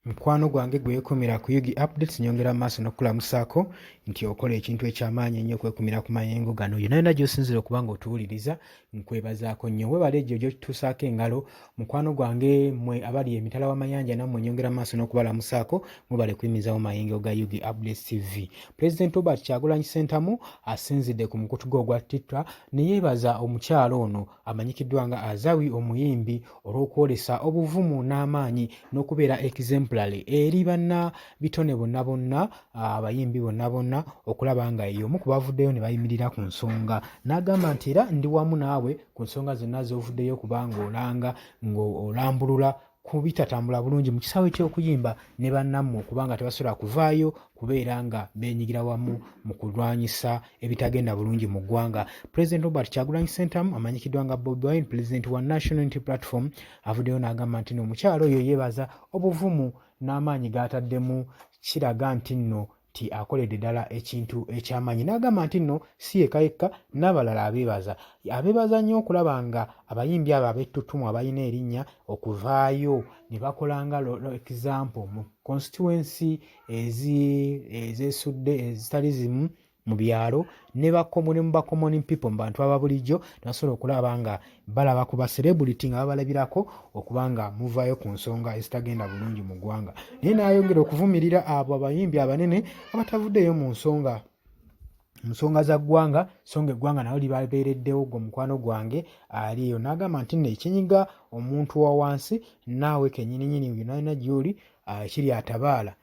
Mukwano gwange gwe yeekumira ku Ug Updates, nyongera mu maaso n'okukulamusaako nti okola ekintu eky'amaanyi ennyo okwekumira ku mayengo gano. Yonna yonna gy'osinziira okuba ng'otuwuliriza, nkwebazaako nnyo. Weebale egyo gy'otutuusaako engalo. Mukwano gwange mmwe abali emitala w'amayanja nammwe nyongera mu maaso n'okubalamusaako, mwebale kuyimizawo mayengo ga Ug Updates TV. Pulezidenti Robert Kyagulanyi Ssentamu asinzidde ku mukutu gwe ogwa Twitter ne yeebaza omukyala ono amanyikiddwa nga Azawi omuyimbi olw'okwolesa obuvumu n'amaanyi n'okubeera exemplary eri banna bitone bonna bonna, abayimbi bonna bonna, okulaba nga y'omu ku bavuddeyo ne bayimirira ku nsonga, n'agamba nti era ndi wamu naawe ku nsonga zonna z'ovuddeyo kubanga olanga ng'olambulula ku bitatambula bulungi mu kisaawe ky'okuyimba ne bannammwe okubanga tebasobola kuvaayo kubeera nga beenyigira wamu mu kulwanyisa ebitagenda bulungi mu ggwanga. Pulezidenti Robert Kyagulanyi Ssentamu amanyikiddwa nga Bobi Wine, pulezidenti wa National Unity Platform, avuddeyo n'agamba nti n'omukyalo oyo yeebaza obuvumu n'amaanyi g'ataddemu, kiraga nti nno nti akoledde ddala ekintu eky'amaanyi, n'agamba nti nno si yekka yekka n'abalala abeebaza, abeebaza nnyo okulaba nga abayimbi abo ab'ettutumu abalina erinnya okuvaayo ne bakola nga example mu constituency ezeesudde ezitali zimu mu byalo ne ne mu ba common people, mu bantu aba bulijjo, ne basobola okulaba nga balaba ku ba celebrity nga babalabirako okuba nga muvaayo ku nsonga ezitagenda bulungi mu ggwanga. Naye n'ayongera okuvumirira abo abayimbi abanene abatavuddeyo mu nsonga za ggwanga, so nga eggwanga nalyo libabeereddewo. Gwe mukwano gwange ali eyo, n'agamba nti nno ekinyiga omuntu wa wansi naawe kennyininyini yonna yonna gy'oli kiri atabaala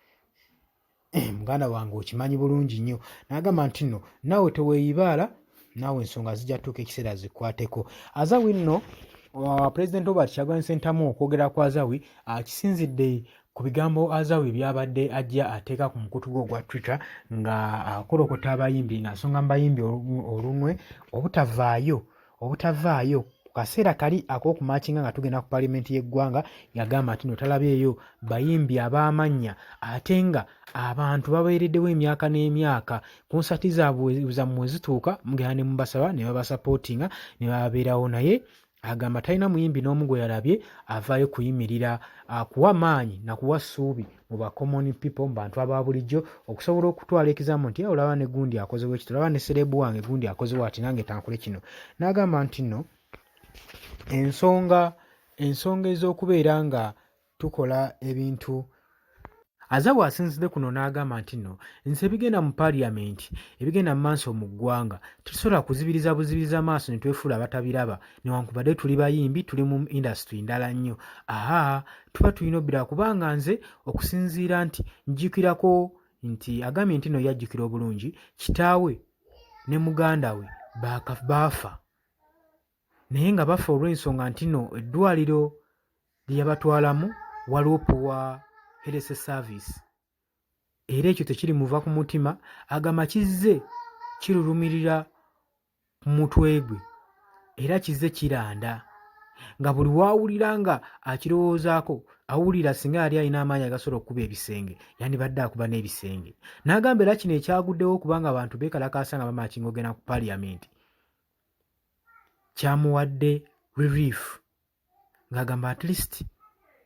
muganda wange okimanyi bulungi nnyo. N'agamba nti nno naawe teweeyibaala, naawe ensonga zijja tuuka ekiseera zikwateko. Azawi nno, Pulezidenti Robert Kyagulanyi Ssentamu okwogera ku Azawi akisinzidde ku bigambo Azawi byabadde ajja ateeka ku mukutu gwe ogwa Twitter nga akolokota abayimbi, ng'asonga mu bayimbi olunwe obutavaayo ku kaseera kali ak'okumakinga nga tugenda ku paalimenti y'eggwanga. Yagamba nti no talabeeyo bayimbi ab'amannya ate nga abantu babeereddewo emyaka n'emyaka, konsati zaabwe zammwe zituuka mugenda ne mubasaba ne babasapootinga ne bababeerawo, naye agamba talina muyimbi n'omu gwe yalabye avaayo kuyimirira kuwa maanyi na kuwa ssuubi mu ba common people, mu bantu aba bulijjo, okusobola okutwala ekizambo nti olaba ne gundi akozewo ekiti, olaba ne serebu wange gundi akozewo ati, nange tankole kino. N'agamba nti nno ensonga ez'okubeera nga tukola ebintu. Azawi asinzidde kuno n'agamba nti nno nsi ebigenda mu paaliyamenti, ebigenda mu maaso mu ggwanga, tetusobola kuzibiriza buzibiriza maaso ne twefuula abatabiraba newankubadde tuli bayimbi, tuli mu industry ndala nnyo. Aha, tuba tulina obbira kubanga nze okusinziira nti njjukirako nti agambye nti nno yajjukira obulungi kitaawe ne muganda we baafa, naye nga bafa olw'ensonga nti nno eddwaliro lye yabatwalamu waliwo poor health service, era ekyo tekirimuva ku mutima. Agamba kizze kirulumirira ku mutwe gwe era kizze kiranda nga buli w'awulira nga akirowoozaako, awulira singa yali alina amaanyi agasobola okukuba ebisenge yandibadde akuba n'ebisenge. N'agamba era kino ekyaguddewo kubanga abantu beekalakaasa nga bamakinga ogenda ku paaliyamenti kyamuwadde relief, ng'agamba at least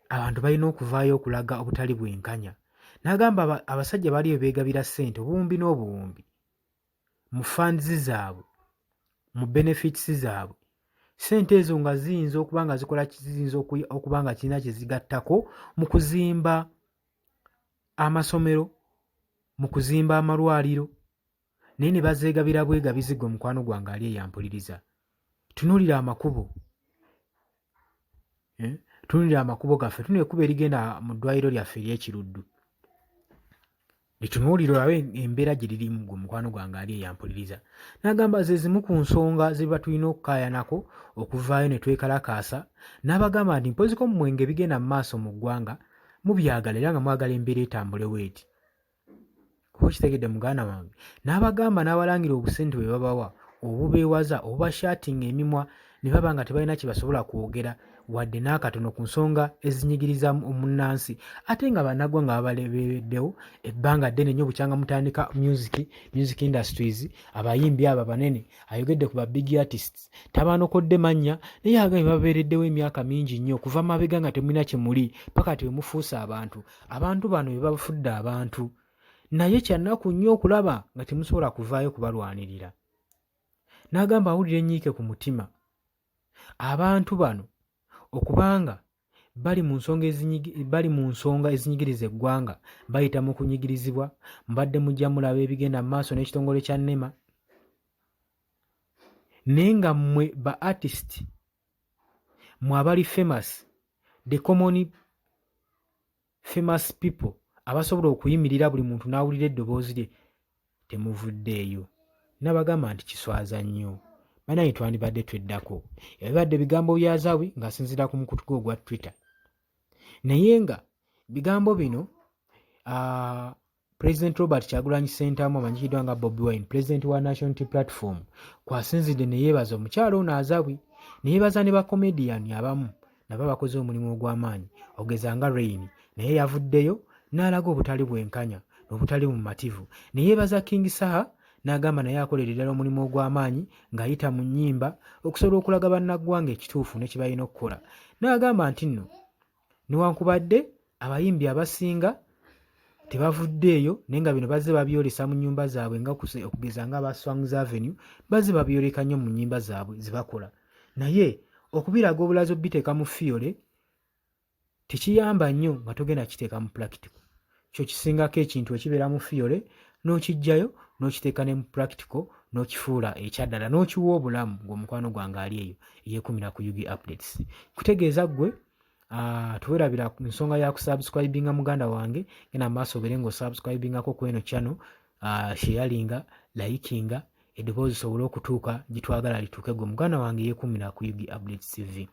abantu balina okuvaayo okulaga obutali bwenkanya. N'agamba abasajja baliyo beegabira ssente obuwumbi n'obuwumbi mu funds zaabwe, mu benefits zaabwe, ssente ezo nga ziyinza okuba nga zikola, ziyinza okuba nga kirina kye zigattako mu kuzimba amasomero, mu kuzimba amalwaliro, naye ne bazeegabira bwegabizi. Gwe mukwano gwange ali eyampuliriza, tunuulira amakubo, eh? Tunuulira amakubo gaffe, tunula ekkubo erigenda mu ddwaliro lyaffe ery'Ekiruddu, litunuulire olabe embeera gye lirimu. Gwe mukwano gwange ali eyampuliriza, n'agamba ze zimu ku nsonga ze biba tulina okukaayanako okuvaayo ne twekalakaasa. N'abagamba nti mpoziko mmwe nga ebigenda mu maaso mu ggwanga mubyagala era nga mwagala embeera etambulewo eti, oba okitegedde muganda wange. N'abagamba n'abalangira obusente bwe babawa obubeewaza, obubashatinga emimwa ne baba nga tebalina kye basobola kwogera. wadde n'akatono ku nsonga ezinyigiriza munnansi, ate nga bannaggwanga babalebereddewo ebbanga ddene nnyo bukyanga mutandika music industries, abayimbi abo abanene. Ayogedde ku ba big artists, tabanokodde mannya, naye agambye babeereddewo emyaka mingi nnyo okuva mabega nga temulina kye muli paka ti wemufuuse abantu. Abantu bano be babafudde abantu, naye kyannaku nnyo okulaba nga temusobola kuvaayo kubalwanirira. N'agamba awulira ennyiike ku mutima abantu bano okubanga bali mu nsonga ezinyigiriza eggwanga, bayita mu kunyigirizibwa. Mbadde mujja mulaba ebigenda mu maaso n'ekitongole kya NEMA, naye nga mmwe ba artist, mwe abali famous, the common famous people abasobola okuyimirira buli muntu n'awulira eddoboozi lye, temuvuddeeyo. N'abagamba nti kiswaza nnyo banaye, twandibadde tweddako. Ebibadde bigambo bya Azawi ng'asinziira ku mukutu gwe ogwa Twitter, naye nga bigambo bino President Robert Kyagulanyi Ssentamu, amanyikiddwa nga Bobi Wine, president wa National Unity Platform, kwasinzidde ne yeebaza omukyalo ono Azawi, ne yeebaza ne bakomediyani abamu nabo abakoze omulimu ogw'amaanyi, ogeza nga Rain, naye yavuddeyo n'alaga obutali bwenkanya n'obutali bumativu, ne yeebaza King Saha n'agamba naye akolera ddala omulimu ogw'amaanyi ng'ayita mu nnyimba okusobola okulaga bannaggwanga ekituufu ne kye balina okukola. N'agamba nti nno newankubadde abayimbi abasinga tebavuddeeyo, naye nga bino bazze babyolesa mu nnyumba zaabwe, nga okugeza nga aba Swangz Avenue bazze babyoleka nnyo mu nnyimba zaabwe ze bakola, naye okubiraga obulazi obiteeka mu theory tekiyamba nnyo nga togenda kiteeka mu practical. Kyo kisingako ekintu ekibeera mu theory n'okiggyayo n'okiteeka ne mu practical n'okifuula ekyaddala n'okiwa obulamu. Ng'omukwano gwange ali eyo eyeekumira ku UG Updates, kutegeeza ggwe tuwerabira ku nsonga ya kusubscribinga. Muganda wange, genda maaso obeere ng'osubscribingako ku eno channel, sharinga, likinga, eddoboozi sobole okutuuka gye twagala lituuke. Gwe muganda wange yeekumira ku UG Updates TV,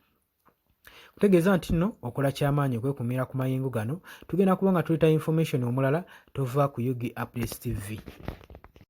kutegeeza nti nno okola kyamaanyi okwekumira ku mayengo gano. Tugenda kuba nga tuleeta information omulala. Tova ku UG Updates TV.